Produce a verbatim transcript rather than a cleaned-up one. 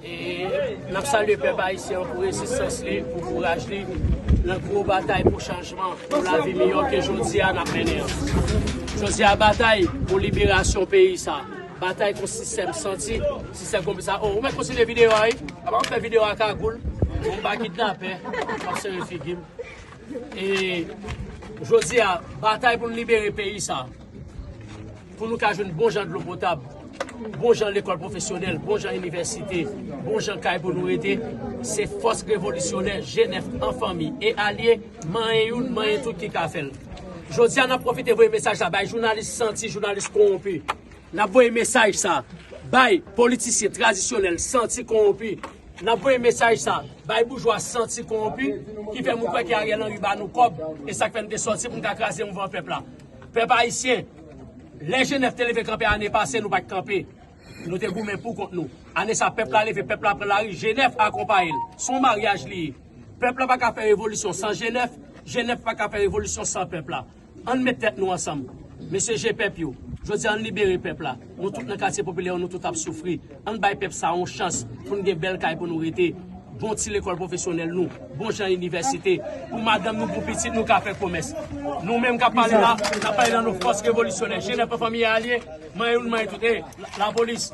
E n ap salye pèp ayisyen an pou rezistans li, pou kouraj li nan gwo batay pou chanjman, pou lavi miyò ke jodi a n ap mennen an. Jodi a batay pou liberasyon peyi sa. Batay kont sistèm santi, sistèm konplis sa. Oh, ou mèt kontinye videyo a, wi. Apa w fè videyo a kagoul? Ou pa kidnapè. W ap sere figi m. E jodi a, batay pou n libere peyi sa. Pou nou ka jwenn bon jan dlo potab, bon jan lekòl pwofesyonèl, bon jan inivèsite, bon jan kay pou nou rete, se fòs revolisyonè G nèf an fanmi e alye, manyen youn, manyen tout ki ka fè l. Jodi a, n ap pwofite voye mesaj la bay jounalis santi, jounalis kowonpi. N ap voye mesaj sa bay politisyen tradisyonèl santi kowonpi. N ap voye mesaj sa bay boujwa santi kowonpi ki fè moun kwè ke Ariel Henry ba nou kòb, e sa k fè n te sòti pou n ka kraze mouvman pèp la. Pèp ayisyen, lè G nèf te leve kanpe ane pase, nou pa t kanpe. Nou te goumen pou kont nou. Ane sa, pèp la leve, pèp la pran lari, G nèf akonpaye l. Se yon maryaj li ye. Pèp la pa ka fè revolisyon san G nèf, G nèf pa ka fè revolisyon san pèp la. Ann met tèt nou ansanm. Mesye G pèp yo, jodi a ann libere pèp la. Nou tout nan katye popilè yo, nou tout ap soufri. Ann bay pèp sa yon chans pou n gen bèl kay pou nou rete. Bon ti lekòl pwofesyonèl nou, bon jan inivèsite. Pou madanm nou, pou pitit nou ka fè komès. Nou menm k ap pale la, n ap pale nan non fòs revolisyonè. G nèf an fanmi e alye, manyen youn, manyen tout. E, la, lapolis.